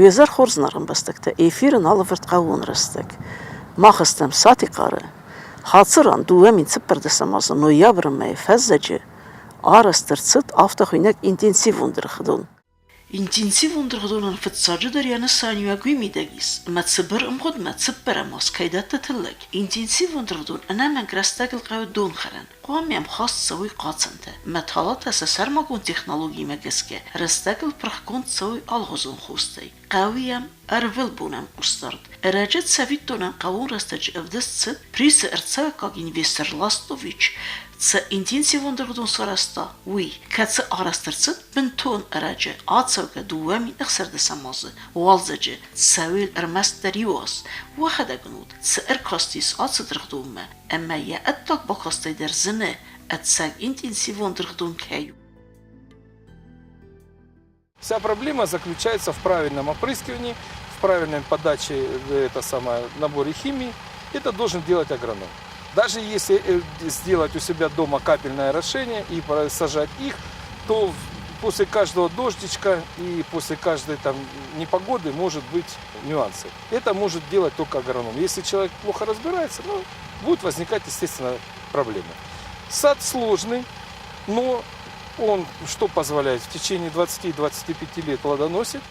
Уе зӕр хорз ӕмбӕстӕгтӕ, эфиры нал ӕвӕрд хъӕууон рӕстӕг. Мах стӕм Сатихъары. Хацыран 2014 азы ноябры мӕйы фӕззӕджы арӕзт ӕрцыд афтӕхуыйнӕг интенсивон дыргъдон. Интенсивон дыргъдонӕн фыццаджыдӕр йӕ нысаниуӕг уый мидӕг ис, ӕмӕ цыбыр ӕмгъуыдмӕ цыппӕрӕм аз кӕй дӕтты тыллӕг. Интенсивон дыргъдон ӕнӕмӕнг рӕстӕгыл хъӕуы донхӕрӕн. Хъуамӕ йӕм хаст цӕуой хъацӕнтӕ, ӕмӕ талатӕ сӕ сӕрмагонд технологимӕ гӕсгӕ рӕстӕгыл пырхгонд цӕуой алыгъуызон хостӕй. Хъӕуы йӕм ӕрвылбон ӕмхъусдард. Ӕрӕджы цӕвиттонӕн хъӕууон рӕстӕджы ӕвдыст цыд Присы ӕрцӕуӕггаг инвестор Ластович цы интенсивон дыргъдон сарӕзта, уый, кӕцы арӕзт ӕрцыд бынтон ӕрӕджы, ацӕугӕ 2016 азы уалдзӕджы, цӕуыл ӕрмӕстдӕр иу аз. Уӕхӕдӕг ын уыд, цы ӕркастис ацы дыргъдонмӕ, ӕмӕ йӕ ӕддаг бакастӕй дӕр зыны, ӕцӕг интенсивон дыргъдон кӕй у. Вся проблема заключается в правильном опрыскивании, в правильной подаче, это самое, наборе химии. Это должен делать агроном. Даже если сделать у себя дома капельное орошение и сажать их, то после каждого дождичка и после каждой там непогоды может быть нюансы. Это может делать только агроном. Если человек плохо разбирается, ну, будут возникать, естественно, проблемы. Сад сложный, но он что позволяет? В течение 20-25 лет плодоносит.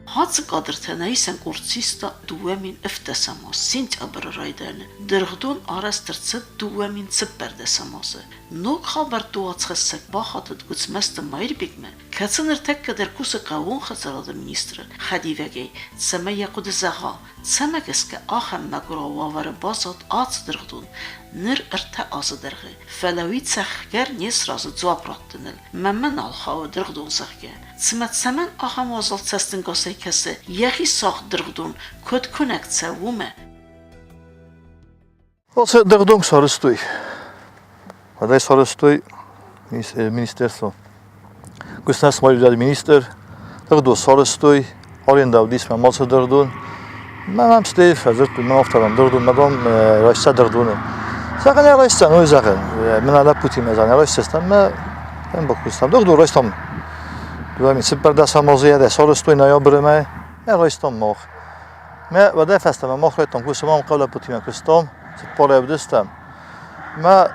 Хатсы кадртӕ нӕ исӕн къорд систа 2017 аз сентябры райдианы. Дыргъдон арӕзт ӕрцыд 2014 азы. Ног хабӕртты уацхӕссӕг бахатыд Гуыцмӕзты Маирбегмӕ, кӕцы ныртӕккӕ дӕр кусы хъӕууон хӕдзарады министры хӕдивӕгӕй, цӕмӕй йӕ хъуыды зӕгъа, цӕмӕ гӕсгӕ ахӕм мӕгуырау уавӕры баззад ацы дыргъдон ныр ӕртӕ азы дӕргъы. Фӕлӕ уый цӕхгӕр не сразы дзуапп раттыныл. Мӕнмӕ нал хауы дыргъдон, зӕгъгӕ. Цымӕ цӕмӕн ахӕм уазал цӕстӕнгасӕй кӕсы йӕхи сагъд дыргъдон, куыд куынӕг цӕуы, уымӕ? Оце дыргъдон сарӕзтой. Уӕдӕй сарӕзтой министерство. Государственный министр дыргъдон сарӕзтой, аренда уыдис мӕ мацы дыргъдон. Мӕ стӕй фӕдзырдтой, мӕ авторам дыргъдон, мӕ дам райста дыргъдоны. Зӕгъын, райста, ну зӕгъын, мӕ лӕппутимӕ зӕгъын, райстам, мӕ бакуыстам. Дыргъдон райстам. 2014 азы сарӕзтой ноябры мӕ райстам мах. Мӕ уӕдӕй фӕстӕмӕ мах райдтам кусын, мам хъӕу лӕппутимӕ куыстам, цыппар ӕвдыстам. Мӕ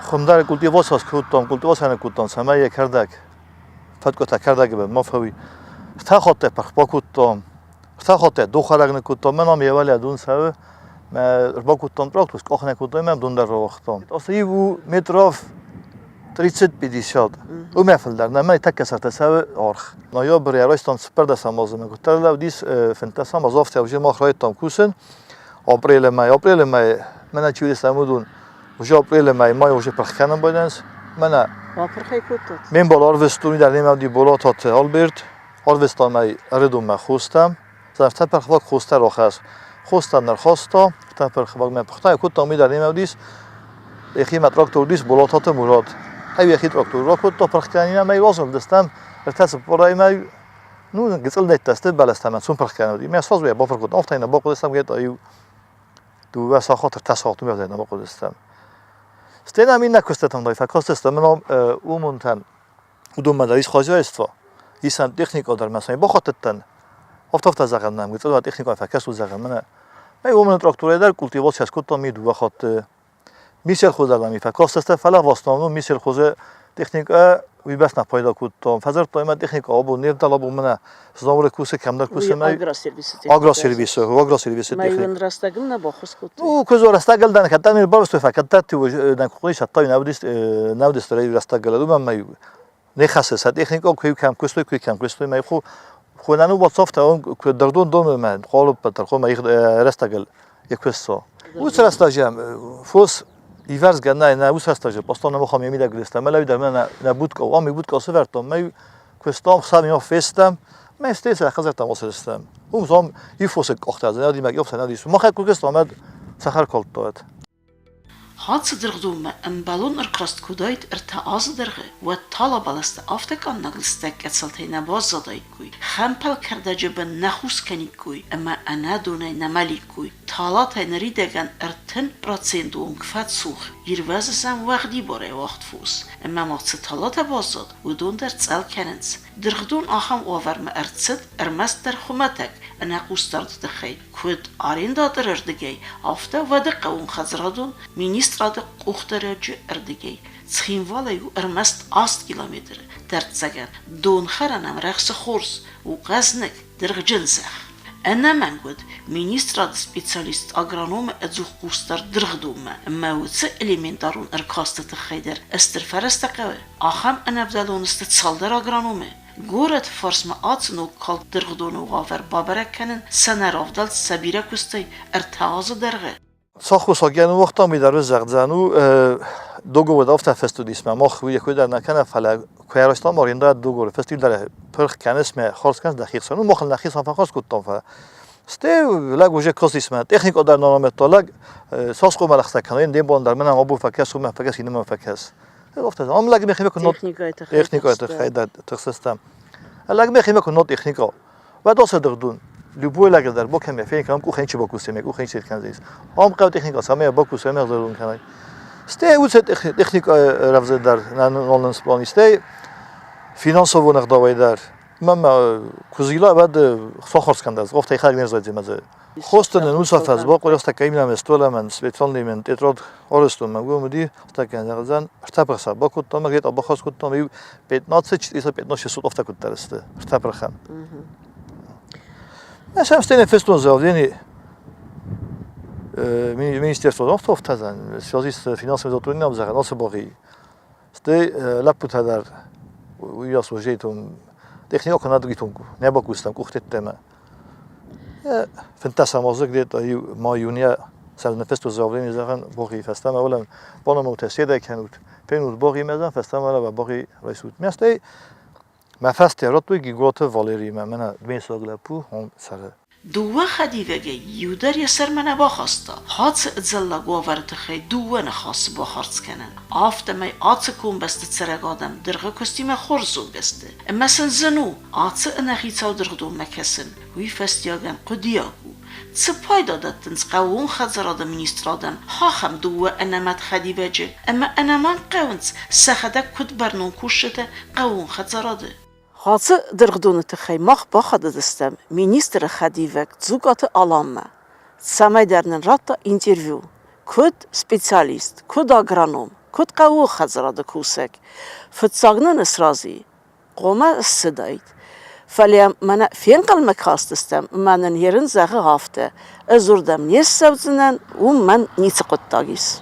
хуымдӕр культиваци кодтам, культиваци кодтам, цӕмӕй йӕ кӕрдӕг, фӕткъуытӕ кӕрдӕгы ма фӕуи. Ӕртӕ хатты пырх бакодтам, ӕртӕ хатты дохӕрӕг ныккодтам, мӕ нам йӕ дон цӕуы, мӕ ӕрбакодтам трактор, къахнӕ кодтам, мӕ дон дӕр рауагътам. Ацы иу метров 30-50. Уымӕ фылдӕр нӕ тӕккӕ сӕртӕ цӕуы аргъ. Ноябрь райстам цыппӕрдӕсӕм азы куыддӕр лӕудис фынддӕсӕм аз афтӕ уже мах райдтам кусын. Апрелы мӕй, апрелы мӕй мӕнӕ чи уыдис уыдон уже апрелы мӕй май уже пырх кӕнын байдайынц. Мӕнӕ Бапырхӕй кодтат? Ме мбал арвыстон, дӕр немӕ уыди Болататы Альберт. Арвыстам ӕй Ӕрыдонмӕ хостӕм. Ӕртӕ пырхваг хостӕ рахӕс. Хостӕ нырхаста, ӕртӕ пырхвагмӕ пыхта кодта, уый дӕр немӕ уыдис. Йӕхимӕ трактор уыдис Болататы Мурат. Ӕй йӕхи трактор ракодта пырхкӕнинӕ ӕмӕ разылдыстӕм ӕртӕ цыппарӕй ну, гыццыл нӕттӕ сты бӕлӕстӕ ӕмӕ цум пырх кӕнын уыди. Мӕ сразу йӕ бапырх кодтам, афтӕ нӕ бахъуыдыстӕм где-то иу дыууӕ сахат, ӕртӕ сахат уымӕй нӕ бахъуыдыстӕм. Стӕй нӕм иннӕ куыстытӕм дӕр фӕкастыстӕм, мӕ уымонтӕн уыдонмӕ дӕр ис хозяйство, ис сӕм техникӕ дӕр мӕ сӕм бахатыдтӕн. Афтӕ зӕгъӕн нӕм гыццыл техникӕ фӕкӕсут зӕгъӕн мӕнӕ. Мӕ уымӕн тракторӕй дӕр культиваци скодтам ми дыууӕ хатты. Ми сельхозӕрдӕм фӕкастыстӕ, фӕлӕ в основном ми сельхозы техникӕ уыйбӕрц нӕ пайда кодтам. Фӕдзырдтой мӕ техникӕ абон не вдӕл абон мӕнӕ Знауыры кусы, кӕмдӕр кусы. Агросервисы Агросервисы, агросервисы техника. Мӕ рӕстӕгыл нӕ баххуыс кодтой? Ну, куы рӕстӕгыл дӕн, кӕддӕр ми барвыстой, фӕкӕддӕр дӕн куы сӕттай нӕ уыдис рӕстӕгыл, уымӕн мӕ не хӕссы сӕ техникӕ куы кӕм куыстой, куы кӕм куыстой, мӕ ху хуынану бацавта, куы дӕрдон доны мӕ хъалып тӕрхон мӕ рӕстӕгыл йӕ куысто. Уыцы рӕстӕджы фос ивӕрзгӕ нӕ нӕ уыцы рӕстӕджы постоянно махам йӕ мидӕг лыстӕм, мӕ лӕуидӕр мӕ нӕ будка, ам будка сывӕрдтон, мӕ куыстам, хсӕн фестӕм, мӕ стӕй хӕдзӕрттӕм ацыдыстӕм. Уым зам иу фосы къӕхтӕ, нӕ мӕ къӕхтӕ нӕ дис. Махӕй куы куыстам, цӕхӕр калдтат. Хӕцы дыргъдонмӕ ӕмбӕлон ӕркаст куы уыдаид 3 азы дӕргъы, уӕд талабӕлӕстӕ афтӕ къаннӕг лыстӕг къӕцӕлтӕй нӕ баззадаиккой, хӕмпӕл кӕрдӕджы бын нӕ хус кӕниккой ӕмӕ ӕнӕ донӕй нӕ мӕликкой. Талатӕй ныридӕгӕн 30% онг фӕцух, ирвӕзы сӕм уӕгъдибарӕй уагъд фос, ӕмӕ ма цы талатӕ баззад, уыдон дӕр цъӕл кӕнынц. Дыргъдон ахӕм уавӕрмӕ ӕрцыд ӕрмӕстдӕр хуымӕтӕг ӕнӕхъусдарды тыххӕй, куыд арендаторы рдыгӕй, афтӕ уӕды хъӕууонхӕдзарадон министрады къухдарӕджы ӕрдыгӕй. Цхинвалӕй у ӕрмӕст 8 километры дӕрддзӕгӕн. Донхӕрӕн ӕмрӕхсы хорз у хъӕзныг, дыргъджын зӕхх. Ӕнӕмӕнг уыд министрады специалист агрономы ӕдзух хъусдард дыргъдонмӕ ӕмӕ уыцы элементарон ӕркасты тыххӕй дӕр стыр фӕрӕзтӕ хъӕуы. Ахӕм ӕнӕвдӕлон сты цалдӕр агрономы. Горӕты фарсмӕ ацы ног калд дыргъдоны уавӕр бабӕрӕг кӕнын сӕ нӕ равдӕлд сӕ бирӕ куыстӕй 3 азы дӕргъы. Цахусагӕн уагъта ми дӕр зӕгъдзӕн у договор афтӕ фыст уыдис мӕ мах уый куы дӕр нӕ кӕнӕ, фӕлӕ куы ӕрыстам арендӕ договор фыст дӕр пырх кӕныс мӕ хорз кӕныс дӕхи хсӕн, мах нӕхи сан фӕхарз кодтам, фӕлӕ стӕй лӕг уже косис мӕ техникӕ дӕр нанамӕдта лӕг цас къомӕлӕхстӕ кӕнын де бон дӕр мӕнӕ абон фӕкӕс, уымӕ фӕкӕс, иннӕмӕ фӕкӕс. Афтӕ ам лӕг мӕхимӕ куы техникӕйы тыххӕй дӕр тыхсыстӕм. Лӕг мӕхимӕ куы нот техникӕ. Уӕд ацы дыргъдон любой лӕг дӕр бакӕмӕ фенкӕм къухӕй чи бакусӕм, къухӕй чи кӕндзис. Ам хъӕуы техникӕ, цӕмӕй бакусӕм, ӕгъдауон кӕнай. Стӕй уыцы техникӕ рӕвдзӕ дӕр нӕ сплан, стӕй финансовон ӕгъдауӕй дӕр. Мӕ куы зила, уӕд сахарс кӕндӕз, офтӕй хӕрг не рзайдзимӕ. Хостын уыцы бакъуырста кӕимӕ столӕмӕн, специальныймен тетрад арӕзтон мӕ уым уыди, стӕкӕн зӕгъдзӕн, ӕртӕ пырхӕ бакодтам, где-то баххӕст кодтам, иу 15 415 600 афтӕ куыддӕр сты, ӕртӕ пырхӕн. Я сам стене фестон заявление Министерство афтӕ в связи с финансовыми затруднениями зӕгъӕн ацы баги. Стӕй лӕппутӕ дӕр уыйас уӕззӕйтон техникӕ куы нӕ дгитон, нӕ бакуыстам къухтеттемӕ. 15 азы где-то май-июня сӕлныфысты заявление зӕгъӕн богъи фӕстӕмӕ уылӕн панамаутӕ седӕ кӕнут, фенут богъи мӕзӕн фӕстӕмӕ лӕвӕ богъи райсут. Мӕстӕй мӕ фӕсте радтой Гиготы Валеримӕ, мӕнӕ дмейсаг лӕппу, он цӕры. Дыууӕ хӕдивӕгӕй иу дӕр йӕ сӕрмӕ нӕ бахаста, хӕцы ӕдзӕллаг уавӕры тыххӕй дыууӕ ныхасы бахардз кӕнын. Афтӕмӕй ацы комбӕсты цӕрӕг адӕм дыргъы куыстимӕ хорз зонгӕ сты, ӕмӕ сын зын у ацы ӕнӕхицау дыргъдонмӕ кӕсын, уый фӕстиуӕгӕн хъуыдыйаг у. Цы пайда дӕттынц хъӕууон хӕдзарады министрадӕн ахӕм дыууӕ ӕнӕмӕт хӕдивӕджы ӕмӕ ӕнӕмӕнг хъӕуынц сӕхӕдӕг куыд бӕрнон кусджытӕ хъӕууон хӕдзарады? Ацы дыргъдоны тыххӕй мах бахатыдыстӕм министры хӕдивӕг Дзукъаты Аланмӕ, цӕмӕйдӕр нын радта интервью, куыд специалист, куыд агроном, куыд хъӕууон хӕдзарады кусӕг. Фыццаг нын сразы и, хъуамӕ ссыдаид. Фӕлӕ мӕнӕ фенхъӕлмӕ кастыстӕм ӕмӕ нын ерын зӕгъы афтӕ, ӕз уырдӕм не ссӕудзынӕн, уым мӕн ницы хъуыддаг ис.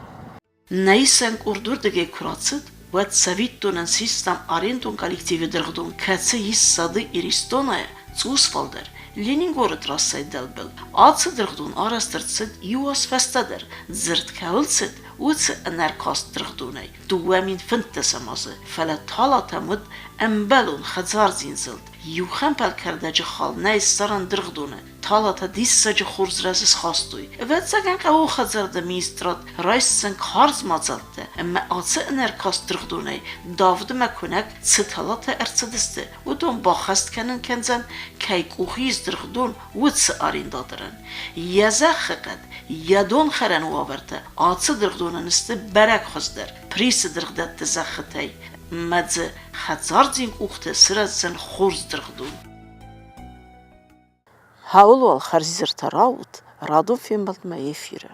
Нӕ исӕн къорд уырдыгӕй куы рацыд, уӕд цӕвиттонӕн систам арендон коллективы дыргъдон, кӕцы ис Цады Иристонӕй цъус фалдӕр, Ленингоры трассӕйы дӕлбыл. Ацы дыргъдон арӕзт ӕрцыд иу аз фӕстӕдӕр, дзырд кӕуыл цыд, уыцы ӕнӕркаст дыргъдонӕй 2015 азы, фӕлӕ талатӕм уыд ӕмбӕлон хӕдзардзин зылд, иу хӕмпӕл кӕрдӕджы хал нӕй ссарӕн дыргъдоны. Талатӕ диссаджы хорз рӕзы схастой. Ӕвӕццӕгӕн хъӕуы хӕдзарды министрад райсдзӕн карз мадзӕлттӕ ӕмӕ ацы ӕнӕркаст дыргъдонӕй давдмӕ куынӕг цы талатӕ ӕрцыдысты, уыдон баххӕст кӕнын кӕндзӕн, кӕй къухы ис дыргъдон, уыцы арендаторӕн. Йӕ зӕххы хъӕд, йӕ донхӕрӕн уавӕртӕ ацы дыргъдонӕн сты бӕрӕг хуыздӕр Присы дыргъдӕтты зӕххытӕй, ӕмӕ дзы хӕдзардзин къухты сырӕздзӕн хорз дыргъдон. Хауыл уал хӕрзизӕртӕ раут, радон фембӕлдмӕ эфиры.